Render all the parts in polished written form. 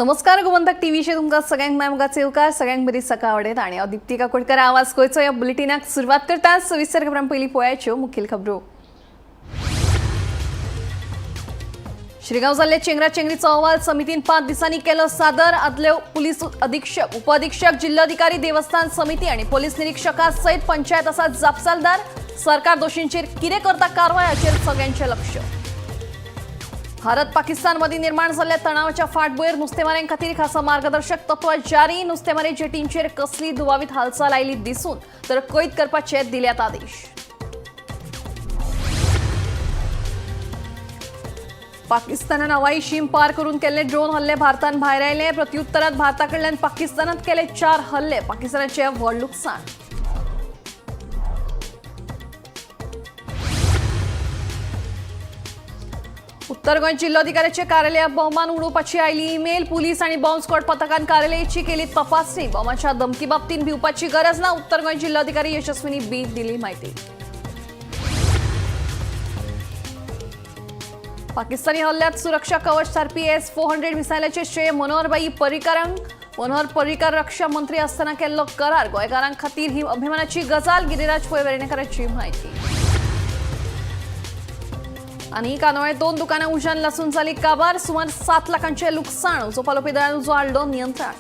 नमस्कार, गोमंतक टीव्हीचेर तुमकां सगळ्यांक माय मुखार येवकार. सगळ्यांक बरी सकाळ आवडेत आनी हांव दिप्ती काकोडकर आवाज गोंयचो ह्या बुलेटिनाक सुरवात करता. सविस्तर खबरां पयलीं पळयाच्यो मुखेल खबरो. श्रीगांव जाल्ले चेंगरा चेंगरीचो अहवाल समितीन 5 दिसांनी केलो सादर. आदले पुलीस अधीक्षक, उपअधीक्षक, जिल्लोधिकारी, देवस्थान समिती आनी पोलीस निरीक्षका सयत पंचायत आसा जापसालदार. सरकार दोशींचेर कितें करता कारवाय हाचेर सगळ्यांचें लक्ष. भारत पाकिस्तान मदीं निर्माण जाल्ल्या तणावाच्या फाटभुंयेर नुस्तेमाऱ्यां खातीर खासा मार्गदर्शक तत्वां जारी. नुस्तेमारी जेटींचेर कसली दुबावीत हालचाल आयली दिसून तर कैद करपाचे दिल्यात आदेश. पाकिस्तानान हवाई शीम पार करून केल्ले ड्रोन हल्ले भारतान भायर आयले. प्रत्युत्तरात भारता कडल्यान पाकिस्तानात केले 4 हल्ले. पाकिस्तानाचे व्हड लुकसाण. उत्तर गोंय जिल्लोधिकाऱ्याचे कार्यालयात बॉम्बान उडोवपाची आयली ईमेल. पुलीस आणि बॉम्ब स्क्वॉड पथकान कार्यालयाची केली तपासणी. बॉम्बाच्या धमकी बाबतीत भिवपाची गरज ना, उत्तर गोंय जिल्लोधिकारी यशस्विनी बी दिली माहिती. पाकिस्तानी हल्ल्यात सुरक्षा कवच थारपी S-400 मिसायलाचे श्रेय मनोहरबाई पर्रीकरांक. मनोहर पर्रीकर रक्षा मंत्री असताना केल्लो करार गोंयकारां खातीर ही अभिमानाची गजाल, गिरिराज पै वेर्णेकराची माहिती. आनी कानोळे 2 दुकानां उज्यान लासून जाली काबार. सुमार 7 लाखांचें लुकसाण. उजो पालोवपी दळान उजो हाडलो नियंत्रण.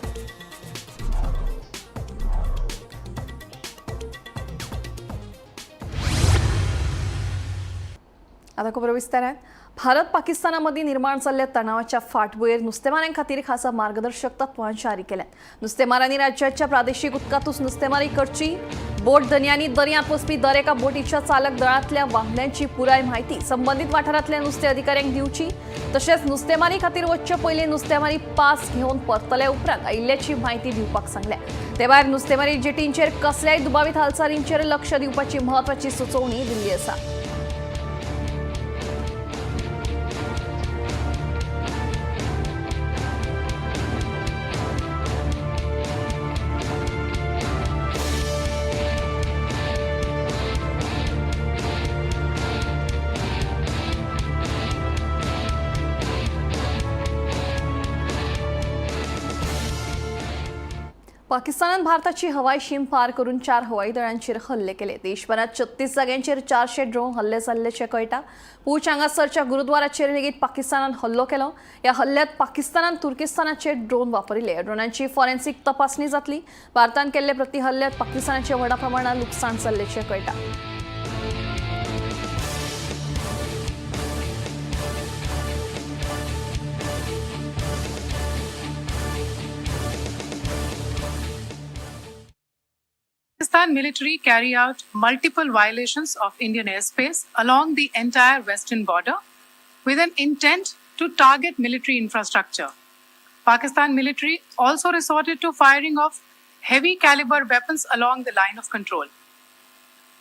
आता खबरो विस्तारान. भारत पाकिस्ताना मदीं निर्माण जाल्ल्या तणावाच्या फाटभुंयेर नुस्तेमाऱ्यां खातीर खासा मार्गदर्शक तत्वां जारी केल्यात. नुस्तेमारांनी राज्याच्या प्रादेशीक उदकांतूच नुस्तेमारी करची. बोट धनयांनी दर्यांत वचपी दर एका बोटीच्या चालक दळांतल्या वाहनांची पुराय म्हायती संबंदीत वाठारांतल्या नुस्ते अधिकाऱ्यांक दिवची. तशेंच नुस्तेमारी खातीर वचचे पयलीं नुस्तेमारी पास घेवन परतल्या उपरांत आयिल्ल्याची म्हायती दिवपाक सांगल्या. ते भायर नुस्तेमारी जेटींचेर कसल्याय दुबावीत हालचालींचेर लक्ष दिवपाची म्हत्वाची सुचोवणी दिल्ली आसा. पाकिस्तानान भारताची हवाई शीम पार करून 4 हवाई दळांचेर हल्ले केले. देशभरात 36 जाग्यांचेर 400 ड्रोन हल्ले जाल्ल्याचें कळटा. पूंछ हांगासरच्या गुरुद्वाराचेर लेगीत पाकिस्तानान हल्लो केलो. ह्या हल्ल्यात पाकिस्तानान तुर्किस्तानाचे ड्रोन वापरिल्ले. ड्रोनांची फॉरेन्सिक तपासणी जातली. भारतान केल्ले प्रतिहल्ल्यात पाकिस्तानाचे व्हडा प्रमाणात लुकसाण जाल्ल्याचें कळटा. Pakistan military carry out multiple violations of Indian airspace along the entire western border with an intent to target military infrastructure. Pakistan military also resorted to firing of heavy caliber weapons along the line of control.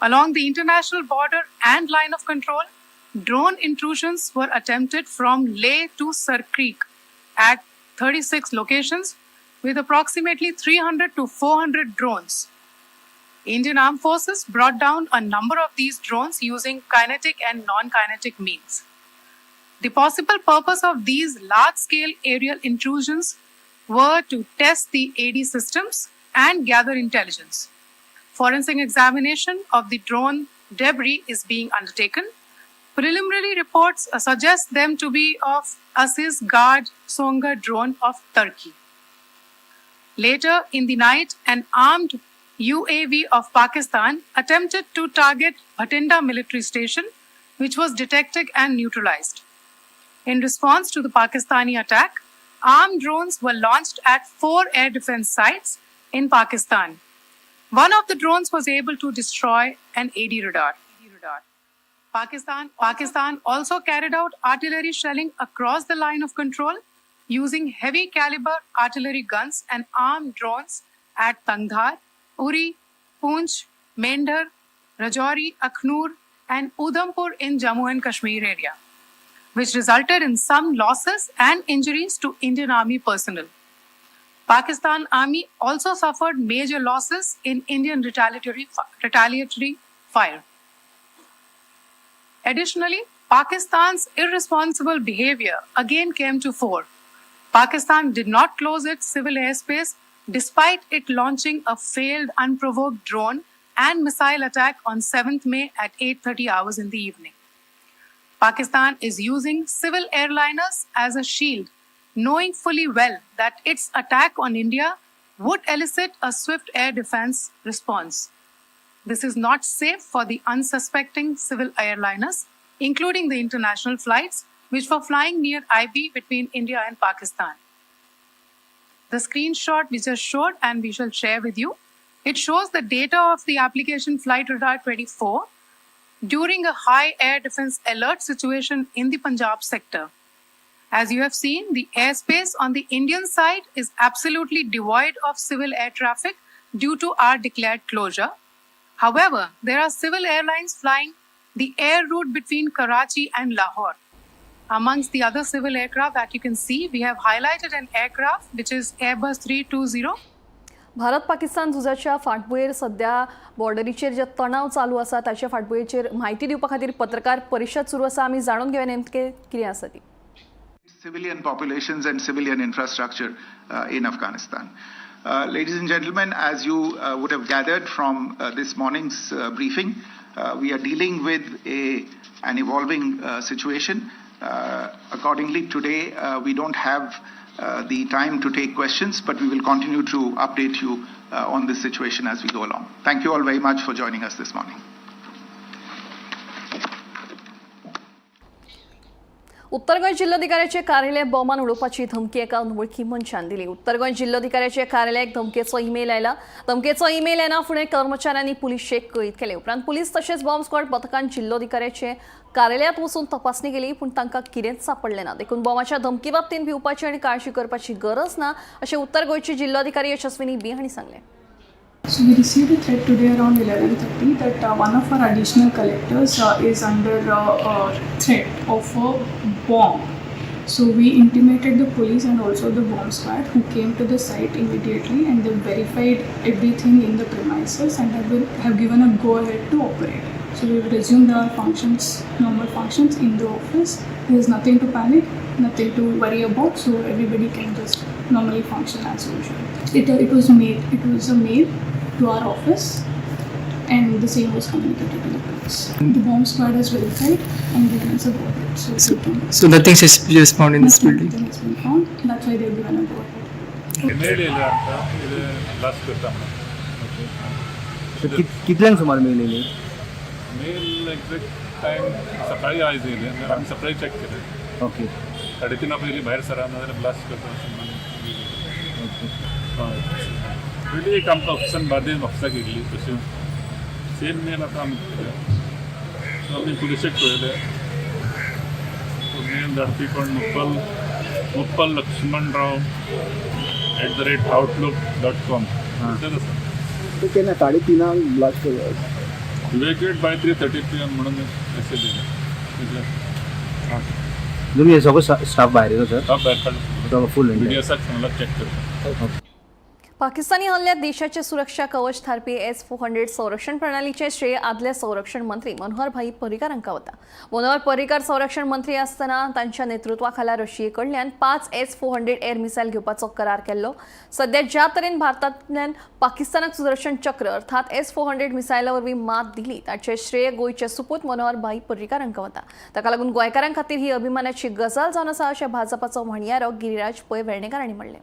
Along the international border and line of control, drone intrusions were attempted from Leh to Sir Creek at 36 locations with approximately 300 to 400 drones. Indian Armed Forces brought down a number of these drones using kinetic and non-kinetic means. The possible purpose of these large-scale aerial intrusions were to test the AD systems and gather intelligence. Forensic examination of the drone debris is being undertaken. Preliminary reports suggest them to be of Aziz Guard Songar drone of Turkey. Later in the night, an armed UAV of Pakistan attempted to target Bhatinda military station, which was detected and neutralized. In response to the Pakistani attack, armed drones were launched at 4 air defense sites in Pakistan. One of the drones was able to destroy an AD radar. Pakistan also carried out artillery shelling across the line of control using heavy caliber artillery guns and armed drones at Tangdhar, Uri, Poonch, Mendhar, Rajouri, Akhnur, and Udhampur in Jammu and Kashmir area, which resulted in some losses and injuries to Indian Army personnel. Pakistan Army also suffered major losses in Indian retaliatory fire. Additionally, Pakistan's irresponsible behavior again came to fore Pakistan did not close its civil airspace despite it launching a failed unprovoked drone and missile attack on 7th May at 8:30 hours in the evening. Pakistan is using civil airliners as a shield, knowing fully well that its attack on India would elicit a swift air defense response. This is not safe for the unsuspecting civil airliners, including the international flights, which were flying near IB between India and Pakistan. The screenshot we just showed and we shall share with you, it shows the data of the application Flight Radar 24 during a high air defense alert situation in the Punjab sector. As you have seen, the airspace on the Indian side is absolutely devoid of civil air traffic due to our declared closure. However, there are civil airlines flying the air route between Karachi and Lahore. Amongst the other civil aircraft that you can see, we have highlighted an aircraft which is Airbus 320. Bharat Pakistan झुजाच्या फाटभुंयेर सध्या बॉर्डरीचेर जे तणाव चालू आसा ताच्या फाटभुंयेचेर म्हायती दिवपा खातीर पत्रकार परिशद सुरू आसा. आमी जाणून घेवया नेमकें कितें आसा ती. Civilian populations and civilian infrastructure in Afghanistan. Ladies and gentlemen, as you would have gathered from this morning's briefing, we are dealing with an evolving situation. Accordingly, today we don't have the time to take questions, but we will continue to update you on this situation as we go along. Thank you all very much for joining us this morning. उत्तर गोंय जिल्लोधिकाऱ्याचे कार्यालय बॉमान उडोवपाची धमकी एका अनवळखी मनशान दिली. उत्तर Goa जिल्लोधिकाऱ्याचे कार्यालयाक धमकेचो email आयला. धमकेचो ईमेल येना फुडें कर्मचाऱ्यांनी पुलिशेक कळीत केले. उपरांत पुलीस तशेंच बॉम्ब स्क्वॉड पथकान जिल्लोधिकाऱ्याचे कार्यालयांत वचून तपासणी केली, पूण तांकां कितेंच सापडलें ना. देखून बॉमाच्या धमकी बाबतींत भिवपाची आनी काळजी करपाची गरज ना अशें उत्तर गोंयची जिल्लोधिकारी यशस्विनी बी हांणी सांगलें. So we received a threat today around 11:30 that one of our additional collectors is under threat of a bomb. So we intimated the police and also the bomb squad, who came to the site immediately, and they verified everything in the premises and have given a go ahead to operate. So we've resumed our functions, normal functions in the office. There is nothing to panic, nothing to worry about. So everybody can just normally function as usual. It was mail. It was a mail to our office, and the same was communicated to the police. The bomb squad has verified and given us a go ahead. So, we can- So nothing suspicious found in this building. Nothing has been found. That's why they've given a go ahead. मेळ येयले आमकां कितें blast करता म्हणून. कितल्यांक सुमार मेळलेली? Mail exact time सकाळी आयज येयले, आमी सकाळी चॅक केलें. ओके. 3:30 पयलीं भायर सरा, नाजाल्यार ब्लास्ट करता अशें म्हणून. हय, पयलीं एक आमकां ऑफिसान बार्देज ऑफिसाक येयल्ली, तशें सेम मेल आतां आमकां केल्या. सो आमी पुलिशेक कळयलें. तो मेल धाडपी कोण, Muppal Laxman Rao @outlook.com तेच आसा. ते केन्ना 3:30 ब्लास्ट केलो? इव्हॅक्युएट बाय 3:30 PM म्हणून मेसेज येयला इतलें. तुमी हे सगळो स्टाफ भायर येयलो सर? स्टाफ भायर काडलो. सगळो फूल? बी डी एसाक सांगला चॅक करपाक. पाकिस्तानी हल्ल्यात देशाचे सुरक्षा कवच थारपी S-400 संरक्षण प्रणालीचे श्रेय आदले संरक्षण मंत्री मनोहर भाई पर्रीकार हांकां वता. मनोहर पर्रीकार संरक्षण मंत्री आसतना तांच्या नेतृत्वाखाला रशिये कडल्यान 5 S-400 air missile घेवपाचो करार केल्लो. सध्या ज्या तरेन भारतांतल्यान पाकिस्तानाक सुदर्शन चक्र अर्थात S-400 मिसायला वरवीं मात दिली, ताचें श्रेय गोंयचे सुपूत मनोहर भाई पर्रीकार हांकां वता. ताका लागून गोंयकारां खातीर ही अभिमानाची गजाल जावन आसा अशें भाजपाचो म्हणयारो गिरीराज पै वेर्णेकार हांणी म्हणलें.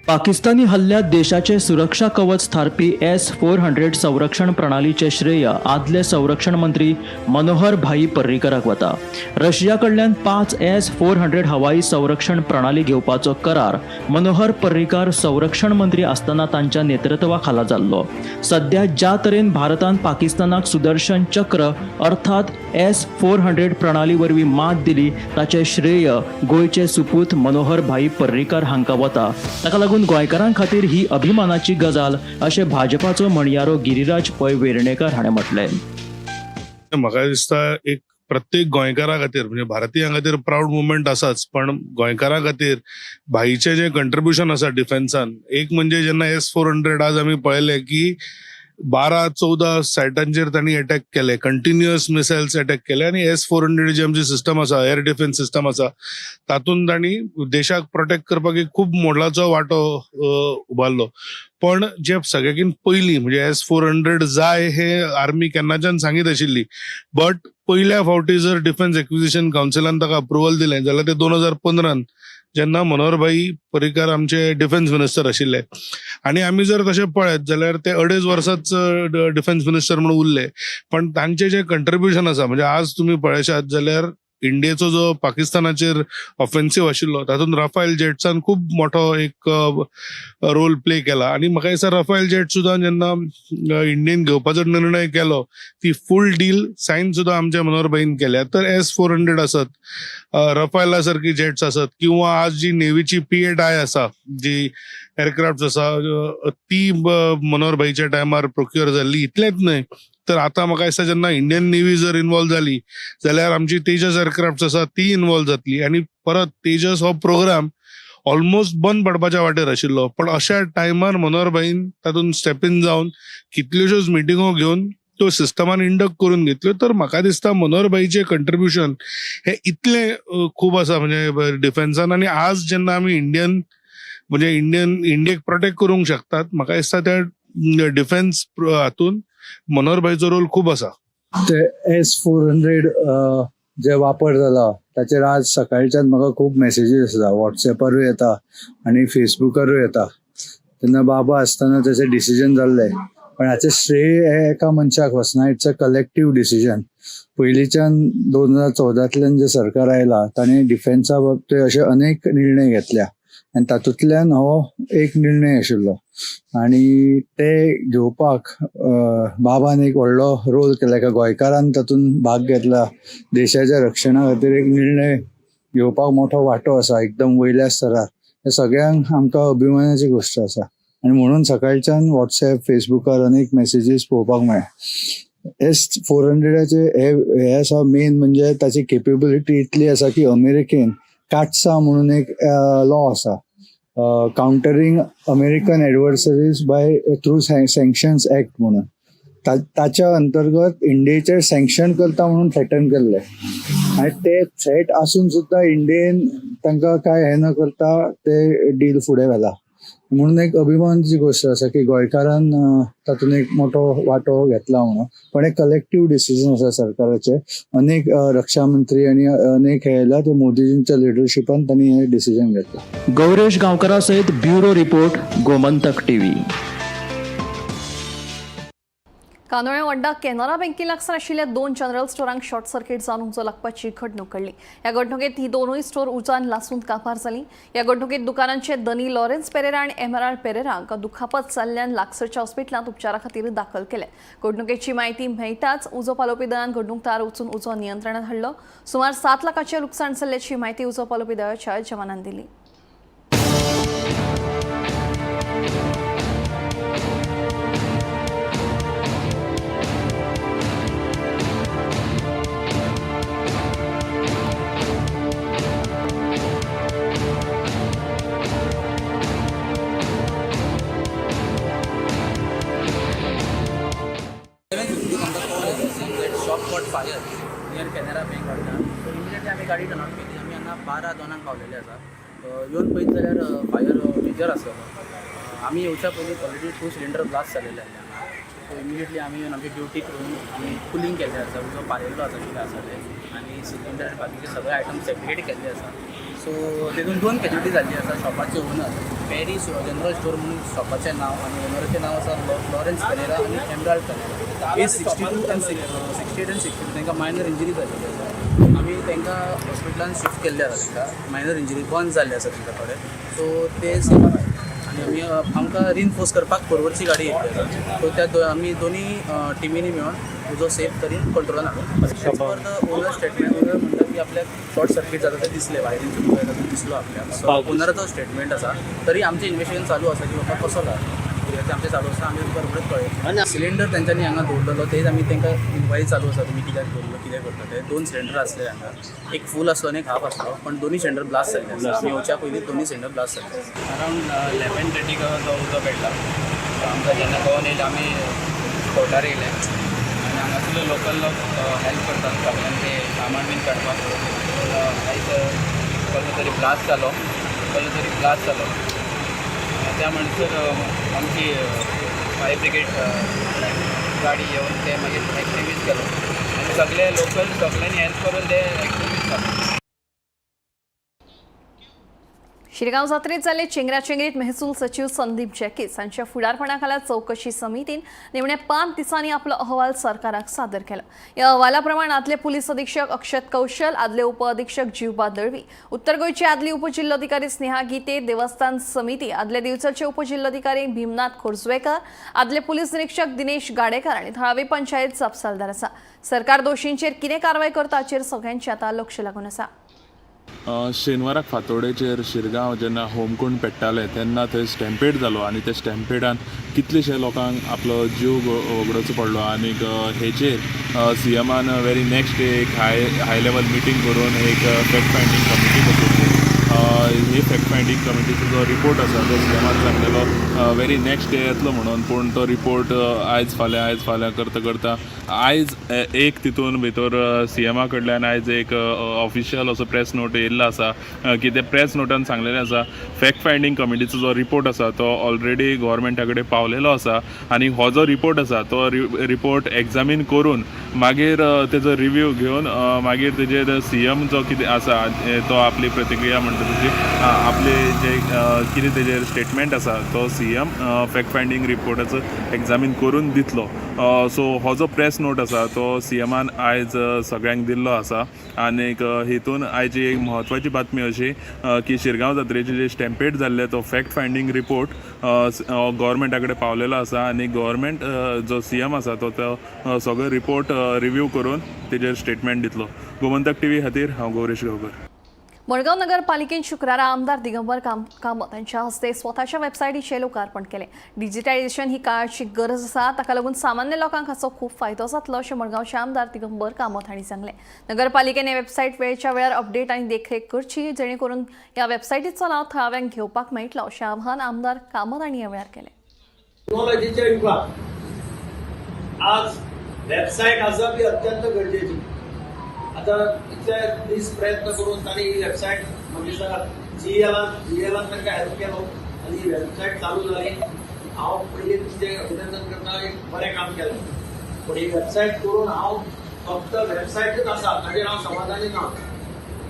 पाकिस्तानी हल्ल्यात देशाचे सुरक्षा कवच थारपी S-400 संरक्षण प्रणालीचे श्रेय आदले संरक्षण मंत्री मनोहर भाई पर्रीकराक वता. रशिया कडल्यान 5 S-400 हवाई संरक्षण प्रणाली घेवपाचो करार मनोहर पर्रीकार संरक्षण मंत्री आसतना तांच्या नेतृत्वा खाला जाल्लो. सध्या ज्या तरेन भारतान पाकिस्तानाक सुदर्शन चक्र अर्थात S-400 प्रणाली वरवीं मात दिली, ताचें श्रेय गोंयचे सुपूत मनोहर भाई पर्रीकार हांकां वता. ताका लागून गोंयकारां खातीर ही अभिमानाची गजाल अशें भाजपाचो म्हणयारो गिरीराज पै वेर्णेकर हाणें म्हटलें. म्हाका दिसता एक प्रत्येक गोंयकारा खातीर, म्हणजे भारतीयां खातीर प्रावड मुवमेंट आसाच, पण गोंयकारां खातीर भाईचें जें कंट्रिब्युशन आसा डिफेन्सान, एक म्हणजे जेन्ना S-400 आज आमी पळयलें की 12-14 सायटांचेर तांणी अटॅक केले, कंटिन्युअस मिसायल्स अटॅक केले आनी S-400 जी आमची सिस्टम आसा, एअर डिफेन्स सिस्टम आसा, तातूंत तांणी देशाक प्रोटेक्ट करपाक एक खूब मोलाचो वांटो उबारलो. पण जे सगळ्याकीन पयलीं म्हणजे S-400 जाय हे आर्मी केन्नाच्यान सांगीत आशिल्ली, बट पयल्या फावटी जर डिफेन्स एक्विजिशन कावन्सिलान ताका अप्रुवल दिलें जाल्यार ते 2015 जेन्ना मनोहरभाई पर्रीकर आमचे डिफेन्स मिनिस्टर आशिल्ले. आनी आमी जर तशें पळयत जाल्यार ते 2.5 वर्सांच डिफेन्स मिनिस्टर म्हणून उरले, पण तांचे जे कंट्रिब्युशन आसा म्हणजे आज तुमी पळयशात जाल्यार इंडियेचो जो पाकिस्तानाचेर ऑफेन्सीव आशिल्लो तातूंत राफेल जेट्सान खूब मोठो एक रोल प्ले केला. आनी म्हाका दिसता राफेल जेट सुद्दां जेन्ना इंडियेन घेवपाचो निर्णय केलो ती फूल डील सायन सुद्दां आमच्या मनोहरभाईन केल्या. तर S-400 आसत, रफायला सारकी जेट्स आसत, किंवा आज जी नेव्हीची P-8I आसा, जी एअरक्राफ्ट आसा, ती मनोहरभाईच्या टायमार प्रोक्युअर जाल्ली. इतलेंच न्हय तर आतां म्हाका दिसता जेन्ना इंडियन नेव्ही जर इन्वॉल्व जाली जाल्यार आमची तेजस एअरक्राफ्ट आसा ती इन्वॉल्व जातली आनी परत तेजस हो प्रोग्राम ऑलमोस्ट बंद पडपाच्या वाटेर आशिल्लो, पण अशा टायमार मनोहरभाईन तातूंत स्टेप इन जावन कितल्योश्योच मिटिंगो घेवन त्यो सिस्टमान इंडक्ट करून घेतल्यो. तर म्हाका दिसता मनोहरभाईचें कंट्रिब्युशन हें इतलें खूब आसा म्हणजे डिफेन्सान. आनी आज जेन्ना आमी इंडियन म्हणजे इंडियेक प्रोटेक्ट करूंक शकतात, म्हाका दिसता त्या डिफेन्स हातून मनोहरभाईचो रोल खूब आसा. ते S-400 जे वापर जाला ताचेर आज सकाळच्यान म्हाका खूब मॅसेजीस आसा, वॉट्सॅपारूय येता आनी फेसबुकारूय येता. तेन्ना बाबा आसतना ताचें डिसिजन जाल्लें, पण हाचें श्रेय हें एका मनशाक वचना, it's a collective decision. पयलींच्यान 2014तल्यान जें सरकार आयलां ताणें डिफेन्सा बाबतींत अशे अनेक निर्णय घेतल्या आनी तातूंतल्यान हो एक निर्णय आशिल्लो आनी ते घेवपाक बाबान एक व्हडलो रोल केला. एका गोंयकारान तातूंत भाग घेतला, देशाच्या रक्षणा खातीर एक निर्णय घेवपाक मोठो वांटो आसा एकदम वयल्या स्तरार. हे सगळ्यांक आमकां अभिमानाची गोश्ट आसा आनी म्हणून सकाळच्यान वॉट्सॅप फेसबुकार अनेक मॅसेजीस पळोवपाक मेळ्ळे. S-400 हे आसा मेन म्हणजे ताची केपेबिलिटी इतली आसा की अमेरिकेन काटसा म्हणून एक लॉ आसा, countering American adversaries by through sanctions act म्हणून, ताच्या अंतर्गत इंडियेचेर सँक्शन करता म्हणून थ्रेटन केल्लें आनी ते थ्रेट आसून सुद्दां इंडियेन तांकां कांय हें न करता ते डील फुडें व्हेला. म्हणून एक अभिमानाची गोश्ट आसा की गोंयकारान तातूंत एक मोठो वांटो घेतला म्हणून. पण एक कलेक्टीव डिसिजन आसा सरकाराचें, अनेक रक्षा मंत्री आनी अनेक हे आयला ते मोदीजींच्या लिडरशिपान तांणी हें डिसिजन घेतलां. गौरेश गांवकरा सयत bureau report, Gomantak TV. Candolim वड्डा केनरा बँके लागसार आशिल्ल्या 2 जनरल स्टोरांक शॉर्ट सर्किट जावन उजो लागपाची घडणूक घडली. ह्या घडणुकेंत ही दोनूय स्टोर उजान लासून कापार जाली. ह्या घडणुकेंत दुकानांचे दनी लॉरेन्स पेरेरा आनी एमराल्ड पेरेरा हांकां दुखापत जाल्ल्यान लागसरच्या हॉस्पिटलांत उपचारा खातीर दाखल केले. घडणुकेची म्हायती मेळटाच उजो पालोवपी दळान घडणूक थळार वचून उजो नियंत्रणात हाडलो. सुमार 7 लाखाचें लुकसाण जाल्ल्याची म्हायती उजो पालोवपी दळाच्या जवानान दिली. Shop caught fire near Canara bank वाड्यार. सो इमिजिएटली आमी गाडी टर्न आवट केली. आमी हांगा 12:02 पावलेले आसा. येवन पळयत जाल्यार फायर मेजर आसलो. आमी येवच्या पयलीं ऑलरेडी 2 सिलिंडर ब्लास्ट जालेले आसले हांगा. सो इमिजिएटली आमी येवन आमची ड्युटी करून आमी कुलींग केल्लें आसा, उजो पालयल्लो आसा कितें आसा तें, आनी सिलिंडर बाकीचे सगळे आयटम सेग्रिगेट केल्ले आसा. सो तेतून 2 कॅज्युलिटी जाल्ली आसा. शॉपाचे ओनर पेरी जनरल स्टोर म्हणून शॉपाचें नांव आनी ओनराचें नांव आसा लॉरेन्स पेरेरा आनी एमराल्ड पेरेरा. एज 62 आनी 68 आनी 62. तांकां मायनर इंजरी जाल्ली आसा. आमी तांकां हॉस्पिटलान शिफ्ट केल्ले आसा. तांकां मायनर इंजरी बर्न जाल्ले आसा तांकां थोडे. सो ते सेफ आसा आनी आमी आमकां रिनफोर्स करपाक परवरची गाडी येयल्ली आसा. सो त्या आमी दोनी टिमींनी मेळून उजो सेफ तरेन कंट्रोलान हाडून. As per the owner statement, owner म्हणटा की आपल्याक शॉर्ट सर्कीट जाता तें दिसलें, वायरींग जाता तें दिसलो आपल्याक. सो ओनराचो स्टेटमेंट आसा. तरी आमचें इन्वेस्टिगेशन चालू आसा की बाबा कसो जाला कित्याक तें आमचें चालू आसा. आमी तुमकां रोखडेंच कळयतले. सिलिंडर तेंच्यांनी हांगा दवरलेलो तेच आमी तांकां इन्क्वायरी चालू आसा तुमी कित्याक दवरलो कितें करता ते. 2 सिलिंडर आसले हांगा, एक फूल आसलो आनी एक हाफ आसलो, पण दोनी सिलिंडर ब्लास्ट जाल्ले आसा. आमी येवच्या पयलीं दोनी सिलिंडर ब्लास्ट जाल्ले. अरावंड 11:30 तो उजो पेटला. आमकां जेन्ना कळोन येयलें आमी स्पॉटार येयले आनी हांगासरलो लोकल लोक हेल्प करतात सगळ्यांक ते सामान बीन काडपाक. पूण आयज कसलो तरी ब्लास्ट जालो, कसलो तरी ब्लास्ट जालो. त्या म्हणसर आमची फायर ब्रिगेड गाडी येवन ते मागीर एक्सटिंग्विश केलो आनी सगळे लोकल सगळ्यांनी हेल्प करून ते एक्सटिंग्विश जालो. शिरगांव जात्रेत जाल्ले चेंगराचेंगरीत महसूल सचिव संदीप जॅकीस हांच्या फुडारपणाखाला चवकशी समितीन निमण्या 5 दिसांनी आपलो अहवाल सरकाराक सादर केलो. ह्या अहवाला प्रमाण आदले पुलीस अधीक्षक अक्षत कौशल, आदले उपअधीक्षक जीवबा दळवी, उत्तर गोंयचे आदली उपजिल्लोधिकारी स्नेहा गीते, देवस्थान समिती आदले दिवचलचे उपजिल्लोधिकारी भीमनाथ खोर्जुवेकर, आदले पुलीस निरीक्षक दिनेश गाडेकर आनी थळावी पंचायत जापसालदार आसा. सरकार दोशींचेर कितें कारवाय करता हाचेर सगळ्यांचें आतां लक्ष लागून आसा. शेनवाराक फांतोडेचेर शिरगांव जेन्ना होमकुंड पेट्टाले तेन्ना थंय स्टॅम्पेड जालो आनी त्या स्टॅम्पेडान कितलेशे लोकांक आपलो जीव वगडोवचो पडलो. आनीक हेचेर सीएमान व्हेरी नेक्स्ट डे एक हाय लेवल मिटींग करून एक फॅक्ट फायंडींग कमिटी बसयली. ही फॅक्ट फायंडींग कमिटीचो जो रिपोर्ट आसा तो सीएमान सांगलेलो व्हेरी नेक्स्ट डे येतलो म्हणून, पूण तो रिपोर्ट आयज फाल्यां आयज फाल्यां करता करता आयज एक तितून भितर सीएमा कडल्यान आयज एक ऑफिशियल असो प्रेस नोट येयल्लो आसा की ते प्रेस नोटान सांगलेलें आसा फॅक्ट फायंडींग कमिटीचो जो रिपोर्ट आसा तो ऑलरेडी गव्हर्मेंटा कडेन पावलेलो आसा आनी हो जो रिपोर्ट आसा तो रिपोर्ट एग्जामीन करून मागीर तेजो रिव्यू घेवन मागीर तेजेर सीएम जो कितें आसा तो आपली प्रतिक्रिया म्हणटा तशी आपले जे कितें तेजेर स्टेटमेंट आसा तो सीएम फॅक्ट फायंडींग रिपोर्टाचो एग्जामीन करून दितलो. सो हो जो प्रेस नोट आसा तो सीएमान आयज सगळ्यांक दिल्लो आसा. आनीक हितून आयची एक म्हत्वाची बातमी अशी की शिरगांव जात्रेचे जे स्टॅम्पेड जाल्ले तो फॅक्ट फायंडींग रिपोर्ट गव्हर्मेंटा कडेन पावलेलो आसा आनी गव्हर्मेंट जो सीएम आसा तो तो सगळो रिपोर्ट रिव्यू करून तेजेर स्टेटमेंट दितलो. गोमंतक टीव्ही खातीर हांव गौरेश गांवकर. मडगांव नगरपालिकेन शुक्रारा आमदार दिगंबर कामत हांच्या हस्ते स्वताच्या वेबसायटीचें लोकार्पण केलें. डिजिटायझेशन ही काळाची गरज आसा, ताका लागून सामान्य लोकांक हाचो खूब फायदो जातलो अशें मडगांवचे आमदार दिगंबर कामत हांणी सांगलें. नगरपालिकेन ही वेबसायट वेळच्या वेळार अपडेट आनी देखरेख करची, जेणे करून ह्या वेबसायटीचो लाव थळाव्यांक घेवपाक मेळटलो अशें आवाहन आमदार कामत हांणी ह्या वेळार केलें. टेक्नॉलॉजीच्या युगात आज वेबसायट आसप ही अत्यंत गरजेची. आता इतले दीस प्रयत्न करून तांणी ही वेबसायट म्हणजे जीएलान तांकां हेल्प केलो आनी ही वेबसायट चालू जाली. हांव पयलीं तुमचें अभिनंदन करता, एक बरें काम केलें. पूण ही वेबसायट करून हांव फक्त वेबसायटच आसा ताचेर हांव समाधानी ना.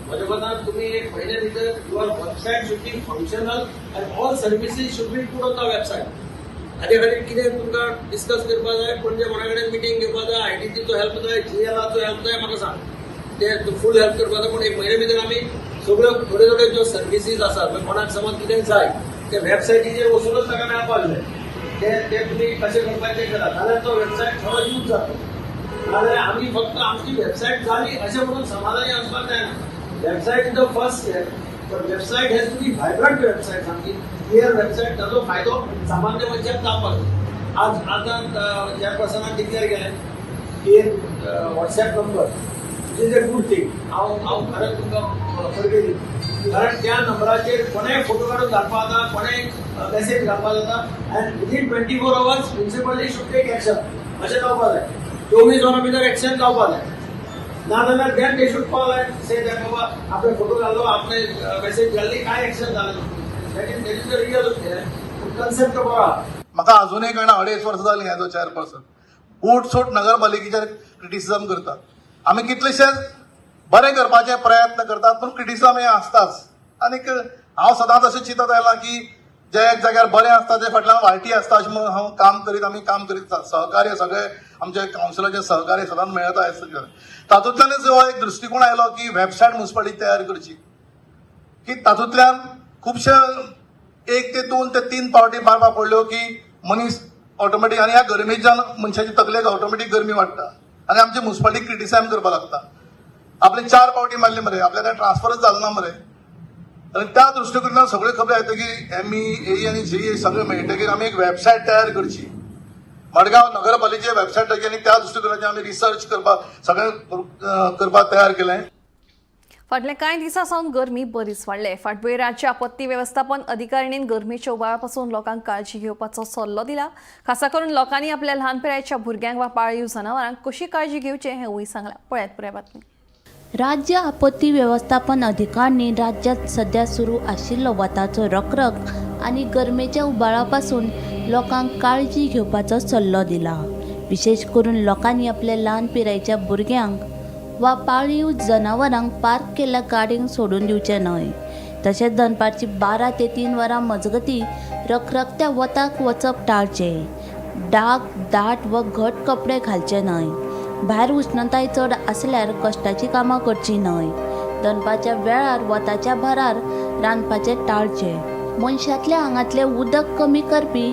म्हज्या मतान तुमी एक म्हयन्या भितर your website should be functional and all services should be put on the website. हाजे खातीर कितें तुमकां डिस्कस करपाक जाय, पणजे कोणा कडेन मिटींग घेवपाक जाय, आयटीचो हेल्प जाय, जीएलाचो हेल्प जाय, म्हाका सांग, ते फूल हेल्प करपाक जाय. पूण एक म्हयन्या भितर आमी सगळ्यो थोड्यो थोड्यो ज्यो सर्विसीज आसात, कोणाक समज कितें जाय ते वेबसायटीचेर वचूनच ताका मेळपाक जाय, ते ते तुमी कशें करपाचें करा, जाल्यार तो वेबसायट थोडो यूज जातलो. नाजाल्यार आमी फक्त आमची वेबसायट जाली अशें म्हणून समाधानी आसपाक जायना. Website is the first step, पण website has to be vibrant website, सामकी क्लियर वेबसायट, ताजो फायदो सामान्य मनशाक जावपाक जाय. आज आतां चेअरपर्सनान डिक्लेअर केलें की एक WhatsApp number, which is a good thing. हांव हांव खरेंच तुमकां परबीं दिता, कारण त्या नंबराचेर कोणेय फोटो काडून धाडपाक जाता, कोणेय मेसेज घालपाक जाता and within 24 hours municipality should take action अशें जावपाक जाय. 24 वरां भितर एक्शन जावपाक जाय, ना जाल्यार then they should call and say that बाबा आपणे फोटो घालो, आपणे मेसेज घाल्ली, काय एक्शन जालें. That is the real concept बरो आहा. म्हाका अजूनय कळना, 2.5 वर्सां जालीं एज अ चेअरपर्सन उठसूट नगरपालिकेचेर क्रिटिसिजम करतात. आमी कितलेशेच बरें करपाचे प्रयत्न करतात, पूण क्रिटिसिजम हें आसताच. आनीक हांव सदांच अशें चिंतत आयलां की जे एक जाग्यार बरें आसता ते फाटल्यान वायटी आसता अशें म्हणून हांव काम करीत, आमी काम करीत, सहकार्य सगळे आमचे कावन्सिलाचे सहकार्य सदांच मेळता हें सगळें. तातूंतल्यानच हो एक दृश्टिकोण आयलो की वेबसायट मुन्सिपालिटी तयार करची, की तातूंतल्यान खुबशे 1 ते 2 ते 3 पावटी मारपाक पडल्यो की मनीस ऑटोमॅटीक, आनी ह्या गरमेच्यान मनशाची तकलेक ऑटोमॅटीक गरमी वाडटा आनी आमची मुन्सिपालिटी क्रिटिसायज करपाक लागता. आपले 4 पावटी मारली मरे, आपल्या काय ट्रान्सफरच जालो ना मरे. आनी त्या दृश्टिकोनान सगळ्यो खबरी येता की एमई, ए आनी जे सगळें मेळटकीर आमी एक वेबसायट तयार करची, मडगांव नगरपालिकेचे वेबसायट, आनी त्या दृश्टिकोनाचेर आमी रिसर्च करपाक सगळें करपाक तयार केलें. फाटल्या कांय दिसां सावन गरमी बरीच वाडले. फाटभुंयेर राज्य आपत्ती वेवस्थापन अधिकारिणीन गरमेच्या उबाळा पासून लोकांक काळजी घेवपाचो सल्लो दिला. खासा करून लोकांनी आपल्या ल्हान पिरायेच्या भुरग्यांक वा पाळीव जनावरांक कशी काळजी घेवची हेंवूय सांगलां. पळयात पुराय बातमी. राज्य आपत्ती वेवस्थापन अधिकारिणी राज्यात सध्या सुरू आशिल्लो वताचो रखरख आनी गरमेच्या उबाळा पासून लोकांक काळजी घेवपाचो सल्लो दिला. विशेष करून लोकांनी आपल्या ल्हान पिरायेच्या भुरग्यांक वा पाळीव जनावरांक पार्क केल्ल्या गाडयेंक सोडून दिवचें न्हय. तशेंच दनपारची 12 ते 3 वरां मजगतीं रखरखत्या वताक वचप टाळचें. डाग दाट वा घट कपडे घालचे न्हय. भायर उष्णताय चड आसल्यार कश्टाचीं कामां करचीं न्हय. दनपारच्या वेळार वताच्या भारार रांदपाचें टाळचें. मनशांतल्या आंगांतलें उदक कमी करपी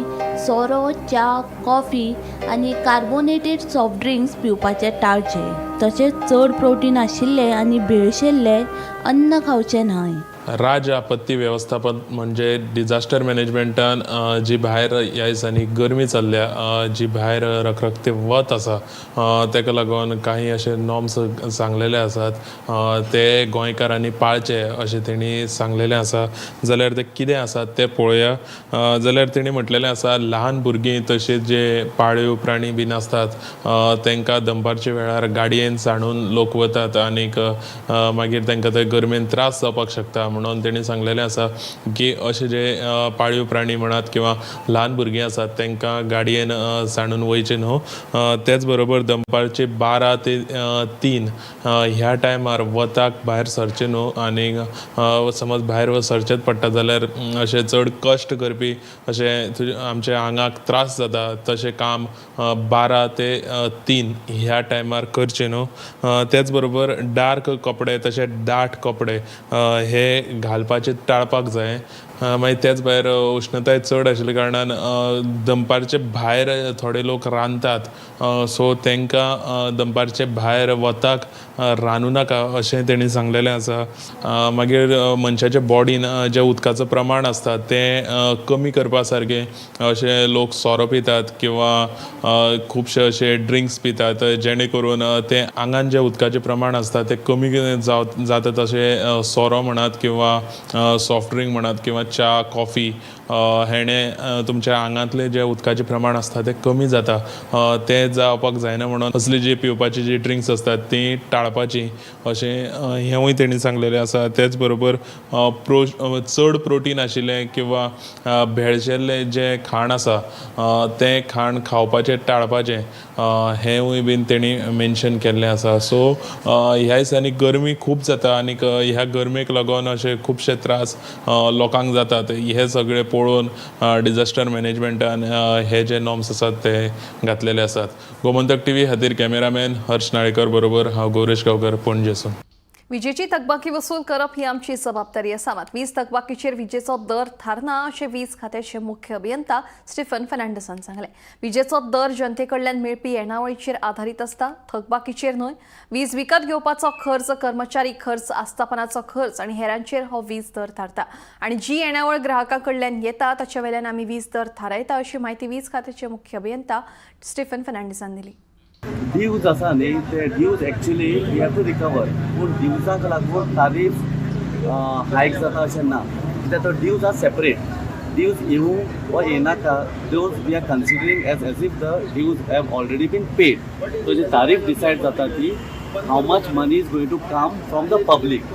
सोरो, च्या, कॉफी आनी कार्बोनेटेड सॉफ्ट ड्रिंक्स पिवपाचें टाळचें. तशेंच चड प्रोटीन आशिल्लें आनी भेळशेल्लें अन्न खावचें न्हय. राज्य आपत्ती वेवस्थापन म्हणजे डिजास्टर मॅनेजमेंटान जी भायर ह्या दिसांनी गरमी चल्ल्या, जी भायर रखरखते वत आसा, ताका लागून काही अशे नॉर्म्स सांगलेले आसात, ते गोंयकारांनी पाळचे अशें तेणी सांगलेलें आसा. जाल्यार ते कितें आसात ते पळोवया. जाल्यार तेणी म्हटलेलें आसा, ल्हान भुरगीं तशेंच जे पाळीव प्राणी बीन आसतात तांकां दनपारच्या वेळार गाडयेन सांडून लोक वतात आनीक मागीर तांकां ते गरमेन त्रास जावपाक शकता. म्हणून तेणी सांगलेलें आसा की अशे जे पाळीव प्राणी म्हणात किंवा ल्हान भुरगीं आसात तांकां गाडयेन सांडून वयचें न्हू. तेच बरोबर दनपारचे 12 ते 3 ह्या टायमार वताक भायर सरचें न्हू आनी समज भायर सरचेंच पडटा जाल्यार अशें चड कश्ट करपी अशें आमच्या आंगाक त्रास जाता तशें काम 12 ते 3 ह्या टायमार करचें न्हू. तेच बरोबर डार्क कपडे तशें दाट कपडे हे घालपाचे टाळपाक जाय. मागीर तेच भायर उश्णताय चड आशिल्ल्या कारणान दनपारचे भायर थोडे लोक रांदतात, सो तांकां दनपारचे भायर वताक रांदूं नाका अशें तेणी सांगलेलें आसा. मागीर मनशाच्या बॉडीन जें उदकाचो प्रमाण आसता तें कमी करपा सारकें अशें लोक सोरो पितात किंवा खुबशे अशे ड्रिंक्स पितात, जेणे करून तें आंगान जें उदकाचें प्रमाण आसता तें कमी जाता. तशें सोरो म्हणात किंवा सॉफ्ट ड्रिंक म्हणात किंवा च्या, कॉफी हेणे तुमच्या आंगांतलें जें उदकाचें प्रमाण आसता तें कमी जाता. तें जावपाक जायना म्हणून असली जी पिवपाची जी ड्रिंक्स आसतात तीं टाळपाचीं अशें हेंवूय तेणी सांगलेलें आसा. तेच बरोबर चड प्रोटीन आशिल्लें किंवा भेळशेल्लें जें खाण आसा तें खाण खावपाचें टाळपाचें हेंवूय बीन तेणी मेन्शन केल्लें आसा. सो ह्या दिसांनी गरमी खूब जाता आनीक ह्या गरमेक लागून अशे खुबशे त्रास लोकांक जातात. हे सगळे पळोवन डिजास्टर मॅनेजमेंटान हे जे नॉर्म्स आसात ते घातलेले आसात. गोमंतक टीव्ही खातीर कॅमेरामॅन हर्ष नाळेकर बरोबर हांव गौरेश गांवकर, पणजेसून. विजेची थकबाकी वसूल करप ही आमची जबाबदारी आसा, मात वीज थकबाकीचेर विजेचो दर थारना अशें वीज खात्याचे मुख्य अभियंता स्टीफन फर्नांडीसान सांगलें. विजेचो दर जनते कडल्यान मेळपी येणावळीचेर आधारीत आसता, थकबाकीचेर न्हय. वीज विकत घेवपाचो खर्च, कर्मचारी खर्च, आस्थापनाचो खर्च आनी हेरांचेर हो वीज दर थारता आनी जी येणावळ ग्राहकां कडल्यान येता ताचे वेल्यान आमी वीज दर थारायता अशी म्हायती वीज खात्याचे मुख्य अभियंता स्टीफन फर्नांडीसान दिली. ड्यूज आसा न्ही, ते dues actually we have to recover, पूण ड्यूजाक लागून तारीफ हायक जाता अशें ना, कित्याक तो ड्यूज are separate. Dues येवं वा येनाका, dues we are considering as if the dues have already been paid. So ji tariff decide जाता ती how much money is going to come from the public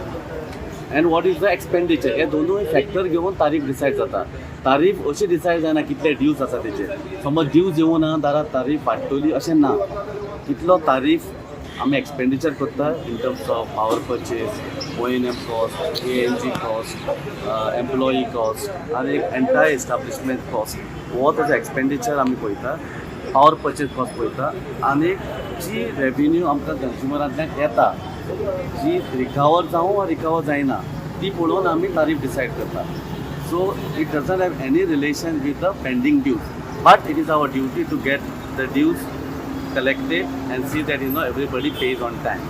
and what is the expenditure, हे दोनूय factor घेवन तारीफ decide जाता. तारीफ अशी decide जायना कितले ड्यूज आसा तेचे. समज ड्यूज येवं ना जाल्यार तारीफ वाडटली अशें ना. कितलो तारीफ आमी एक्सपेंडिचर करता in terms of power purchase, O&M cost, ANG cost, employee cost आनी एक एंटायर एस्टाब्लिशमेंट कॉस्ट, हो ताजो एक्सपेंडिचर आमी पळयता, पावर पर्चेस कॉस्ट पळयता आनी जी रेवेन्यू आमकां कंज्युमरांतल्यान येता जी रिकवर जावं वा रिकवर जायना ती पळोवन आमी तारीफ डिसायड करता. So it doesn't have any relation with the pending dues, but it is our duty to get the dues collected and see that everybody pays on time.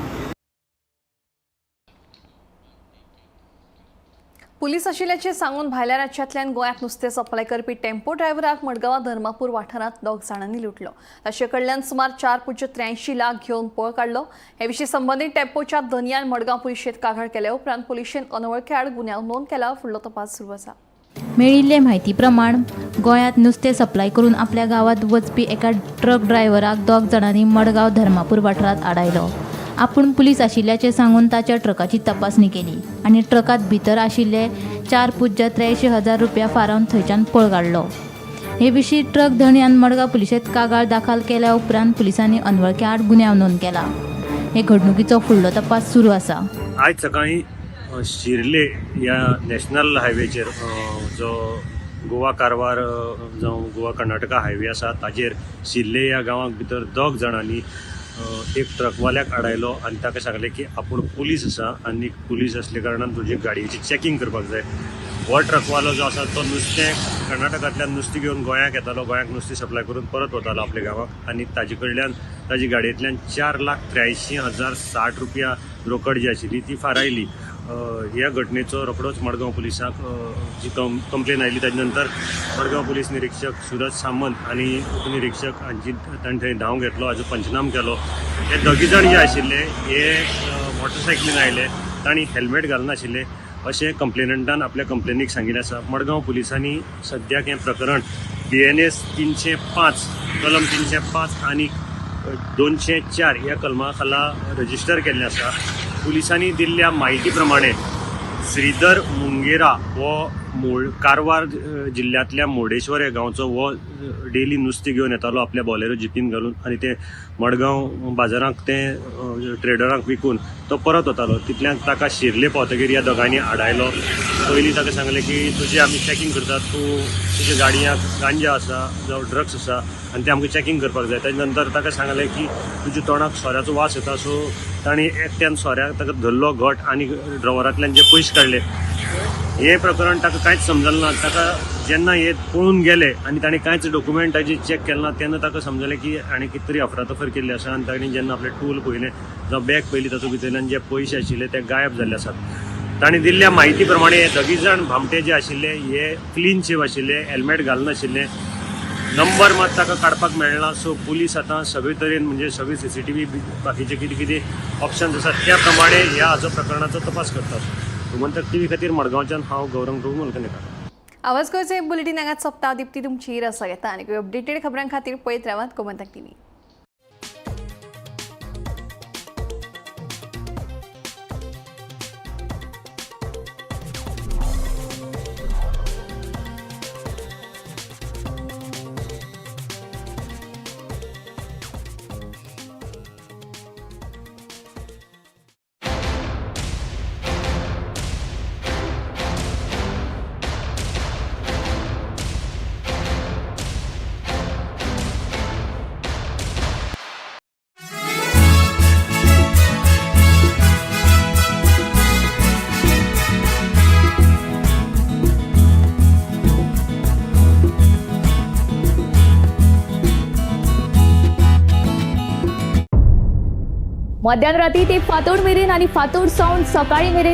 Police आशिल्ल्याचें सांगून भायल्या राज्यांतल्यान गोंयांत नुस्तें सप्लाय करपी टेम्पो ड्रायव्हराक मडगांवां धर्मापूर वाठारांत 2 जाणांनी लुटलो. ताचे कडल्यान सुमार 4.83 लाख घेवन पळ काडलो. हे विशीं संबंदीत टेम्पोच्या धनयान मडगांव पुलिशेंत कागाळ केल्या उपरांत पुलिशेन अनवळखे आड गुन्यांव नोंद केला. फुडलो तपास सुरू आसा. मेळिल्ले म्हायती प्रमाण गोंयांत नुस्तें सप्लाय करून आपल्या गांवांत वचपी एका ट्रक ड्रायव्हराक 2 जाणांनी मडगांव धर्मापूर वाठारांत आडायलो. आपूण पुलीस आशिल्ल्याचें सांगून ताच्या ट्रकाची तपासणी केली आनी ट्रकांत भितर आशिल्ले 4.83 रुपया फारावन थंयच्यान पळ काडलो. हे विशीं ट्रक धनयान मडगांव पुलिशेंत कागाळ दाखल केल्या उपरांत पुलिसांनी अनवळख्या आड गुन्यांव नोंद केला. हे घडणुकीचो फुडलो तपास सुरू आसा. आयज सकाळीं शिर्ले ह्या नॅशनल हायवेचेर जो गोवा कारवार जावं गोवा कर्नाटका हायवे आसा ताजेर शिर्ले ह्या गांवाक भितर 2 जाणांनी एक ट्रकवाल्याक आडायलो आनी ताका सांगलें की आपूण पुलीस आसा आनी पुलीस आसल्या कारणान तुजी गाडयेची चॅकींग करपाक जाय. हो ट्रकवालो जो आसा तो नुस्तें कर्नाटकांतल्यान नुस्तें घेवन गोंयाक येतालो, गोंयाक नुस्तें सप्लाय करून परत वतालो आपल्या गांवाक आनी ताजे कडल्यान ताजी गाडयेंतल्यान 4,83,060 रुपया रोकड जी आशिल्ली ती फारायली. ह्या घटनेचो रोखडोच मडगांव पुलिसांक जी कंप्लेन आयली ताजे नंतर मडगांव पुलीस निरीक्षक सुरज सामंत आनी उपनिरीक्षक हांची तांणी थंय धांव घेतलो, हाजो पंचनाम केलो. हे दोगी जाण जे आशिल्ले हे मोटरसायकलीन आयले, तांणी हेल्मेट घालनाशिल्ले अशें कंप्लेनंटान आपल्या कंप्लेनीक सांगिल्लें आसा. मडगांव पुलिसांनी सद्याक हें प्रकरण BNS 305 कलम 305 आनी 204 ह्या कलमा खाला रजिस्टर केल्लें आसा. पुलिसांनी दिल्ल्या म्हायती प्रमाणे श्रीधर मुंगेरा हो कारवार जिल्ल्यांतल्या मुर्डेश्वर ह्या गांवचो हो डेली नुस्तें घेवन येतालो आपल्या बॉलेरो जिपीन घालून आनी ते मडगांव बाजारांक ते ट्रेडरांक विकून तो परत वतालो. तितल्यान ताका शिर्ले पावतकीर ह्या दोगांनी आडायलो. पयलीं ताका सांगलें की तुजी आमी चॅकींग करतात, तूं तुज्या गाडयांक गांजा आसा जावं ड्रग्स आसा आनी तें आमकां चॅकींग करपाक जाय. ताजे नंतर ताका सांगलें की तुज्या तोंडाक सोऱ्याचो वास येता, सो तांणी एकट्यान सोऱ्याक ताका धरलो घट आनी ड्रॉवरांतल्यान जे पयशे काडले. हें प्रकरण ताका कांयच समजलें ना. ताका जेन्ना हे पळून गेले आनी ताणें कांयच डॉक्युमेंटाची चॅक केलें ना तेन्ना ताका समजलें की हाणें कितें तरी अफरातफर केल्ली आसा आनी ताणें जेन्ना आपलें टूल पळयलें जावं बॅग पळयली तातूंत भितरल्यान जे पयशे आशिल्ले ते गायब जाल्ले आसात. ताणें दिल्ल्या म्हायती प्रमाणे हे दोगी जाण भामटे जे आशिल्ले हे क्लीन शेव आशिल्ले, हेल्मेट घालनाशिल्ले, नंबर मात ताका काडपाक मेळना. सो पुलीस आतां सगळे तरेन म्हणजे सगळी CCTV बाकीचे कितें कितें ऑप्शन्स आसात त्या प्रमाणे ह्या हाजो प्रकरणाचो तपास करतात. गोमंतक टीव्ही खातीर मडगांवच्यान हांव गौरंग प्रभू मलकनेकार. आवाज गोंयचो बुलेटीन हांगाच सोंपता. दीप्ती तुमची रसा घेता आनी अपडेटेड खबरां खातीर पळयत रावात गोमंतक टीव्ही. मध्यान राती ते फांतोड मेरेन आनी फांतोड सावन सकाळी मेरेन